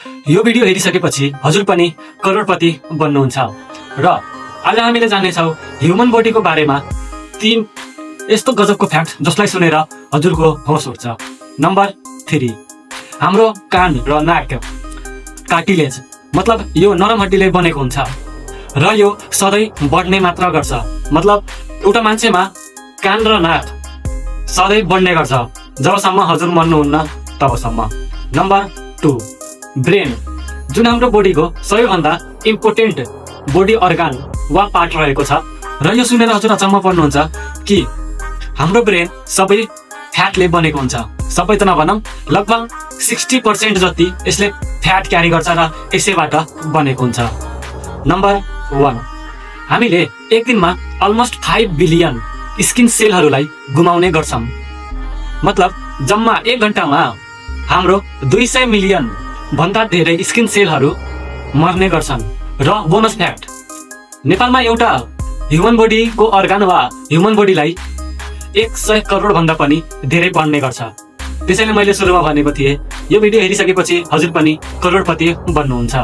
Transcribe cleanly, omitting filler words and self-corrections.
यो भिडियो हेरिसकेपछि हजुर पनि करोडपति बन्नुहुन्छ र आज हामीले जान्नेछौँ ह्युमन बडीको बारेमा 3 यस्तो गजबको फ्याक्ट जसलाई सुनेर हजुरको होस उठ्छ। नम्बर 3, हाम्रो कान र नाक कार्टिलेज मतलब यो नरम हड्डीले बनेको हुन्छ र यो सधैँ बढ्ने मात्र गर्छ। मतलब एउटा मान्छेमा कान र नाक सधैँ बढ्ने गर्छ जबसम्म हजुर मर्नुहुन्न तबसम्म। नम्बर 2, ब्रेन जुन हाम्रो बडीको सबैभन्दा इम्पोर्टेन्ट बडी अर्गान वा पार्ट रहेको छ र यो सुनेर हजुर अचम्म पर्नुहुन्छ कि हाम्रो ब्रेन सबै फ्याटले बनेको हुन्छ। सबै त नभनौँ, लगभग 60% जति यसले फ्याट क्यारी गर्छ र यसैबाट बनेको हुन्छ। नम्बर 1, हामीले एक दिनमा अलमोस्ट 5 बिलियन स्किन सेलहरूलाई गुमाउने गर्छौँ। मतलब जम्मा 1 घन्टामा हाम्रो 200 मिलियन भन्दा धेरै स्किन सेलहरू मर्ने गर्छन्। र बोनस फ्याक्ट, नेपालमा एउटा ह्युमन बडीको अर्गान वा ह्युमन बडीलाई 100 करोड भन्दा पनि धेरै बढ्ने गर्छ। त्यसैले मैले सुरुमा भनेको थिएँ यो भिडियो हेरिसकेपछि हजुर पनि करोडपति बन्नुहुन्छ।